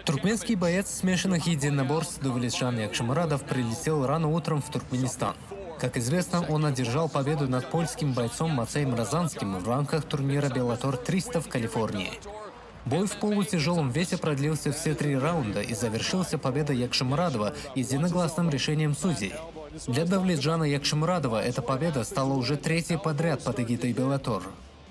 Туркменский боец смешанных единоборств Довлетжан Якшимурадов прилетел рано утром в Туркменистан. Как известно, он одержал победу над польским бойцом Мацеем Розанским в рамках турнира «Беллатор-300» в Калифорнии. Бой в полутяжелом весе продлился все три раунда и завершился победой Якшимурадова единогласным решением судей. Для Довлетжана Якшимурадова эта победа стала уже третьей подряд под эгидой «Беллатор».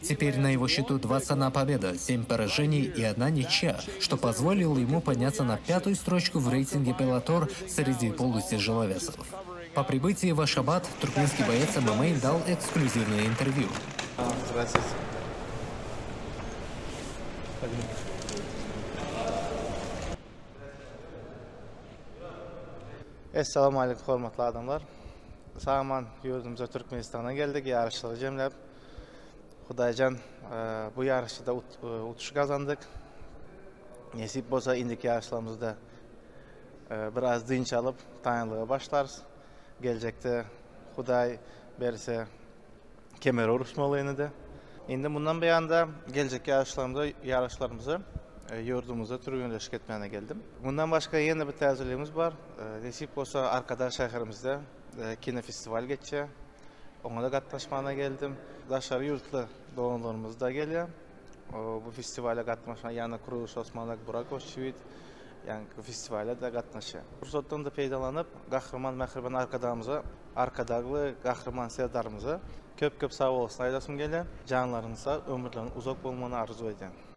Теперь на его счету 21 победа, 7 поражений и одна ничья, что позволило ему подняться на пятую строчку в рейтинге «Беллатор» среди полутяжеловесов. По прибытии в Ашхабад туркменский боец ММА дал эксклюзивное интервью. Здравствуйте. Essalamu aleýkum hormatly adamlar. Sag-aman ýurdumyza Türkmenistana geldik ýaryşlary jemläp. Hudaýjan bu ýaryşda utuş gazandyk. Nesip bolsa indiki ýaryşlarymyzda biraz dynç alyp taýynlyga başlarys. Geljekde Hudaý berse kemere uruşmaly ýene-de. Indi mundan buýanda geljek ýaryşlarymyza ýaryşlarymyza ýurdumyzda türgenleşik etmäne geldim. Mundan başga ýene bir täzeligimiz bar. Nesip bolsa Arkadag şäherimizde kinofestiwal geçýär. Oňa-da gatnaşmana geldim. Daşary ýurtly doganlarymyz-da gelýär. Bu festiwala gatnaşmaga ýagny Kuruluş Osmanlyk, Burak Özçivit ýagny festiwala-da gatnaşýar. Pursatdan-da peýdalanyp, Gahryman Mähriban Arkadagymyza, Arkadagly Gahryman Serdarymyza köp-köp sag bolsun aýdasym gelýär. Janlarynyň sag, ömürleriniň uzak bolmagyny arzuw edýän.